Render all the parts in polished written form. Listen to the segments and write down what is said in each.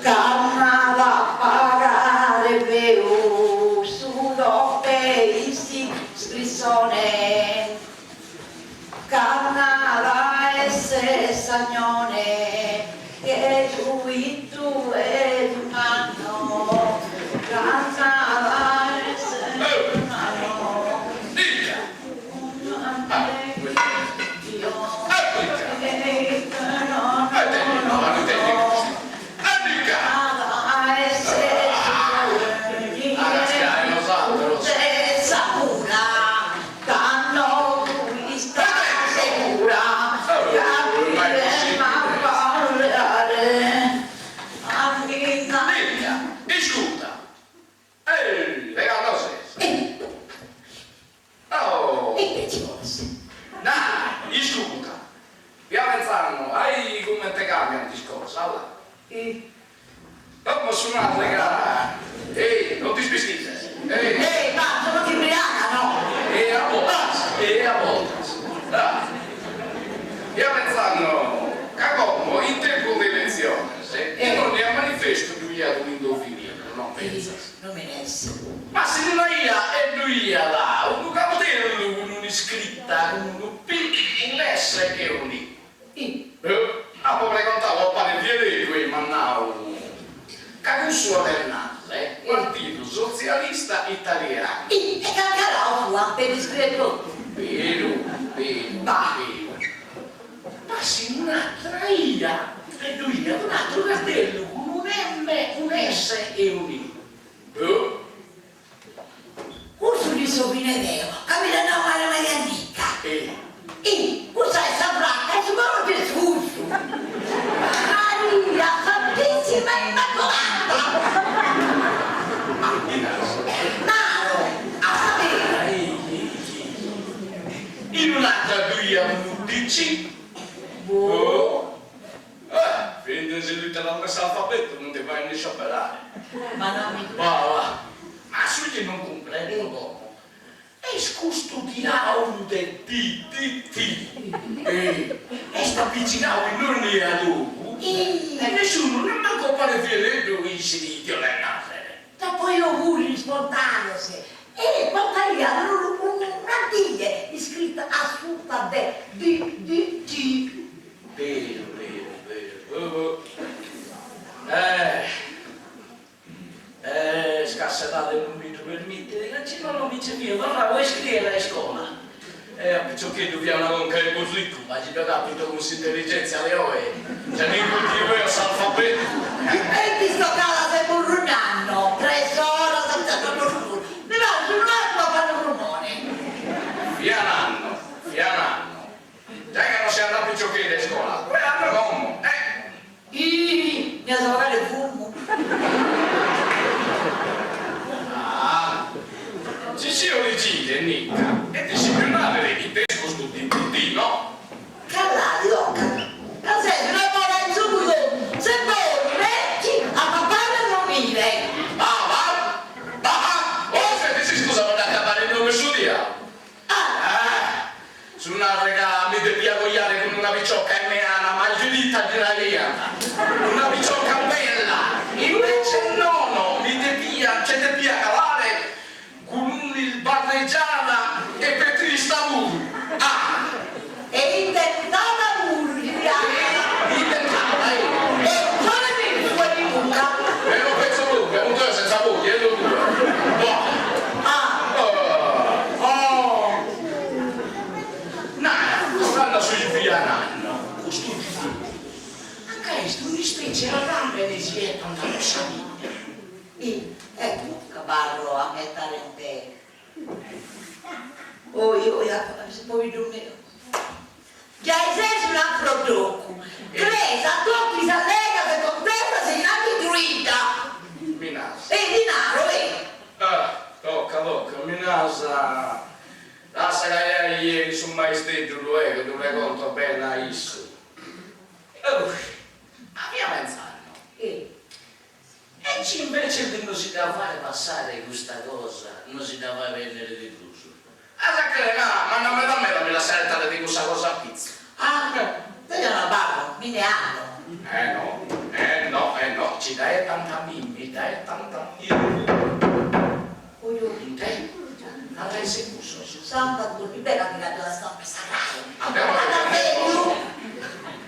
Ch'annat a pagare feu su dote in s'iscrissione Ch'annat a esser s'agnone che giuittu 'e un'annu Ch'annat a esser un'annu Ehi, legal no ses? Oh! Ite ci boles? Nai, iscuta! Fia pentzanno, ai cummente cambiant is cosas, là. Como su narrer ca. Ehi, non t'ispistizes! Ehi! Ehi, ma sono imbriaca, no? E a bortas, e a bortas. Ah! Fia pentzanno ca como, in tempus de eletziones, in onnia manifestu ddu iat un'indovinillu, no pentzas? No mi nes. Ma si in una ia e ddu iat unu cartellu cun un'iscrita cun unu P, un'S e un'I. I. Apo pregontau a pane Fiereddu e m'at nau ca cussu 'olet narrer Partidu Sotzialista Italianu. I. E cancarau fuant de dd'iscrier totu. Beru, beru, beru. Ma si in un'atra ia e ddu iat un'atru cartellu cun un'M, un'S e un'I. Boh! Cussu ddu so fin'e deo, ca mi l'at nau mare Maria Annica. I, cussa est sa fraca e su coro est cussu. Maria Santissima Immacolata! Naro, a sa vera. In un'atra ddu iat unu DC. Boh! Eh, fintzas is literas de s'alfabetu non ti faint iscioberare. Ma no mi. Va, va. Ma su chi non cumprendo como est custu diaulu de D, D, T. Eh, est apicinau in onnia logu e nesciunu, nemmancu a pane Fiereddu, iscit ite 'olet narrere. Topo eo puru in is portales e portaiat una die iscrita a suta de DDT. Beru, beru, beru. Eh, eh, est ca s'edade non mi ddu permitit, ca si nono mi nci fia torrau a iscriere a iscola. E a piciocheddu fia una conca 'e burricu, ma si ddu capito cun s'intelligèntzia de oe, già mi ingurtiu eo s'alfabetu. E t'istocada ses murrunanno, tres oras senza prus, mi paret unu arcu a fai unu prumone. Fia nanno, fia nanno, giai ca non seu andau piciocheddu a iscola, ue anno como, eh! Ih, mi as a bogare fumu. Ah, si sio liginde, Nica, e ti scipiu narrere ite est custu DDT, no? Calladi, tocat, ca ses una bola in su cuddu, ses bonu petzi a papare e a dromire. Ah, va, va, va, oh, senti s'iscusa po dd'acabare inoghe su diaulu. Ah! Su narrer ca mi depia coiare cun una picioca 'e Meana Margherita ddi naraiant, una picioca bella, invece nono, mi depia, nce depia calare cun un'isbarregiada e petrista puru. Ah! E indentada puru ddi piaghiat. Indentada, eh! E sole mi sua di buca. E no petzo logu, e unu senza boghi, e no due. Boh! Ah! Oh! Nara, torrando a su chi fia nanno, custu DDT, anca est un'ispecie 'e arrambene si 'etant po sa bidda. Ih, eccu ch'abarro a mi 'etare in te. Oi, oi, su pobiddu meu. Giai ses un'afroddocu. Crees a totu is allegas e tontesas e innanti druidda. Mi nas. E ti naro, e. Ah, tocca, tocca, mi nas. Lassa ca enit su maisteddu luego ddu pregonto bene a issu. Ma fia pentzanno. E ci invece de nosi dda fare passare custa cosa nosi dda fae bennere de prus? As a crere ca manna meda meda mi l'assaettare de cussa cosa a pitzu. Ah, deo no abarro, mi ne ando. Eh no, eh no, eh no, ci dda 'ettant a mimmi, dda 'ettant a mimmi. Oi oi. Inte', ant a essi cussos. Santa Antoni, beh ca mi nd'at sa sa crae. Ah, deo no Andateddu.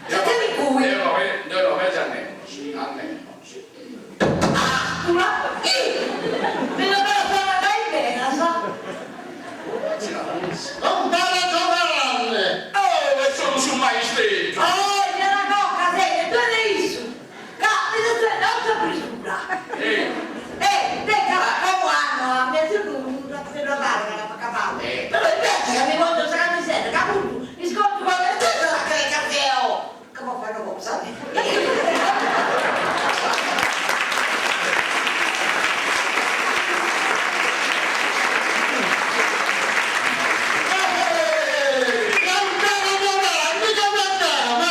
Sentemi cui. Deo no deo no bèngio a nemos, a nemos. Ah, una ih! Mi no bella sona dai benas. Compare Giovanni! Oh, est solu su maisteddu! Oh, gira conca, sende, tue de issu! Ca mi so sende a sa brisura. Eh, de ca como anno a mezzogiorno la prendo a fare ca l'apo acabadu. Però invece ca mi pongio sa camisedda ca appuntu iscontu po me stessa sa creca deo ca po fai una cosa. Compare Giovanni, come andiamo?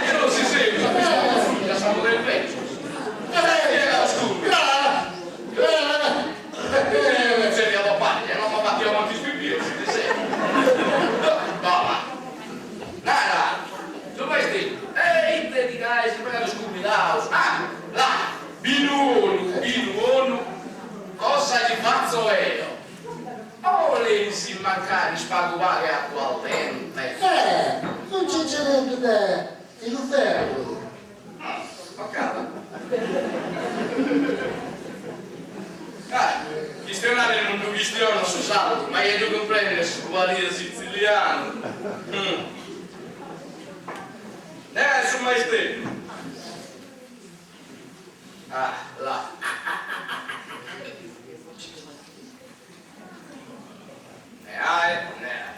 Eh, non si seus, a sa muda is becios. Cosa gli fatzo eo? 'Oleis mancari pagu pagu 'e aguardente? Eh, non c'è niente de filu ferru. Toccada. Ah, chistionare non ddu chistiono su sardu, ma gei ddu cumprendes su guaria sitzilianu. Eh, su maisteddu. Ah, là. Ne ae, ne ae.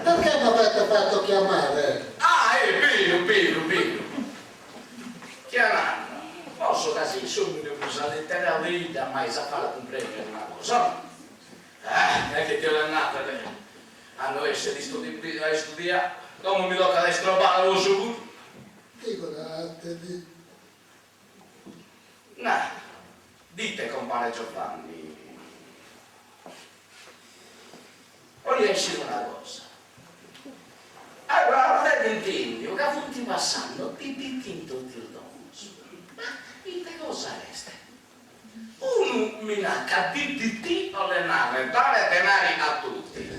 Perché mi avete fatto chiamare? Ah, è vero, vero, vero. Chiaranno, posso ca si s'omine prus alliterau de 'idda ma est a fare a cumprendere una cosa, no? Eh, è che ti 'olio narrere, a no essere a istudiare, como mi tocat a istrobbare a bosu puru. Figuratevi. Na, dite compare Giovanni, 'olia isciri una cosa. Allora, apo intendiu ca funt passando DDT in totu is domos. Ma ite cosa est? Unu mi nat ca DDT 'olet narrer dare denari a tutti.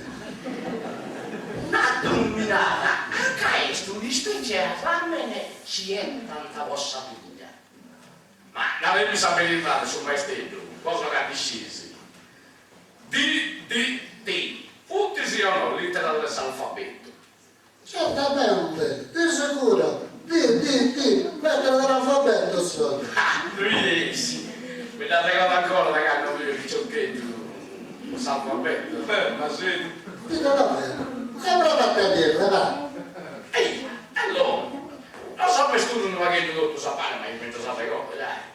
Un'ateru mi narat ca est un'ispecie 'e arramene chi 'ettant po sa bidda. Ma naremi sa beridade su maisteddu, cosa ca dd'iscis. DDT, funt si o no literas de s'alfabetu? Certamente, di sicuro, DDT, lettere dell'alfabeto sono. Ah, ddu bideis? Mi dd'arregodo ancora de cando fio piciocheddu s'alfabetu, ma si. Dico davvero, e provate a dirle, va. Eia, allora, no s'ammesturu unu pagheddu totus a pare, ma mi ddos arregodo, dai.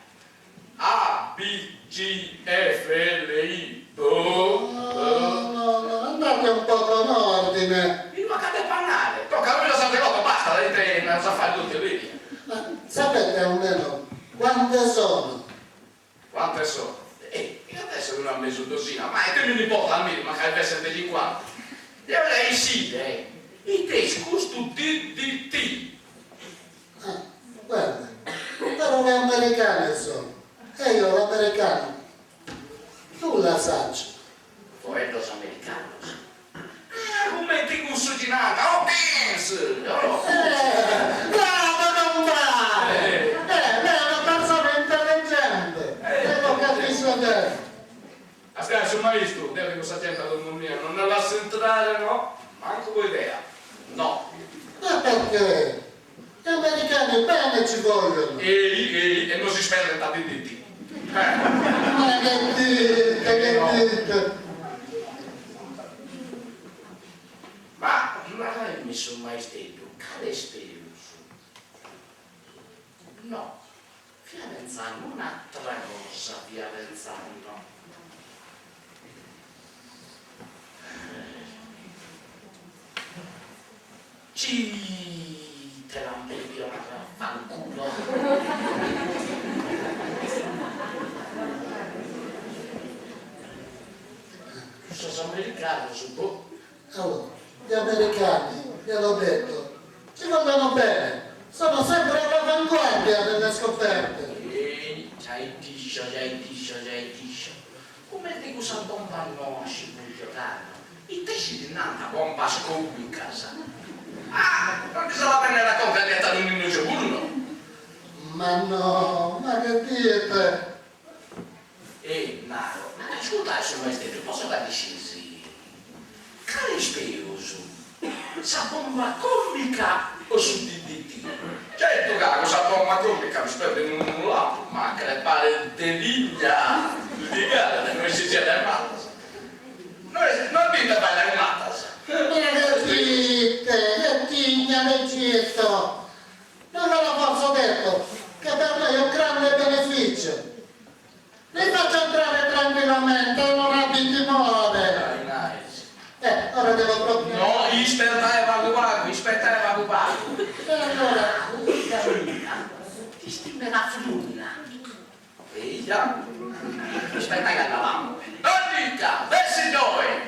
A, B, C, F, L, I, boh, No, no, no, andate un po' con ordine. Mi mancat de panare. Tocca, mi ddos arregodo, basta, ite nd'as a fai totu, vedi. Ma sapete almeno quante sono? Quante sono? Eh, diat essere una mesu dosina, ma ite mi nd'importat a mimi, mancai fessent cincuanta. Deo 'olia iscire ite est custu DDT. Ah, guarda, parole americane sono. E io l'americano nulla saccio. Foeddos americanos? Ah, cumenti cussu chi nant, oh beans! Oh. Eh, bravo compare! Eh, lei è una persona intelligente. E lo capisco bene. Astia, su maistu, deo de cussa gente a domo mia non dda lasso intrare, no, mancu po idea, no. Ma perché? Gli americani bene ci vogliono. Ei, ei, e no si sperdent a DDT. Ma che dite, che dite? dite? Ma narami su maisteddu, cale est peus? No, fia pentzanno un'atra cosa, fia pentzanno. Ci te l'an deviu narrer affanculo. Cussos americanos, boh. Allora, gli americani, gliel'ho detto, ci vogliono bene, sono sempre all'avanguardia delle scoperte. Ehi, giai dd'iscio, giai dd'iscio, giai dd'iscio. Cumenti cussa bomba noa si fuit giogando, ite si ddis nant bombas còmicas? Ah, non ddis at a bennere a conca de 'etare unu inoghe puru no? Ma no, ma che dite? E naro, ascurtai su maisteddu, po su ca dd'iscis, cali est peus, sa bomba còmica o su DDT? Certu ca cussa bomba còmica mi sperdit unu lampu, ma a crepare de ligna, ligat, no est siat de matas. No est, no est bida bella is matas. Ma che dite, che tigna d'Egitto! Non ve l'ho forse detto che per noi è un grande beneficio? Li faccio entrare tranquillamente e non abbi timore. Eh, ora devo proprio... No, ispertai pagu pagu, ispertai pagu pagu. E allora... Ti stimera frunna. Eja. Ispertai ca andavamu. Donnica, bessi ddoi!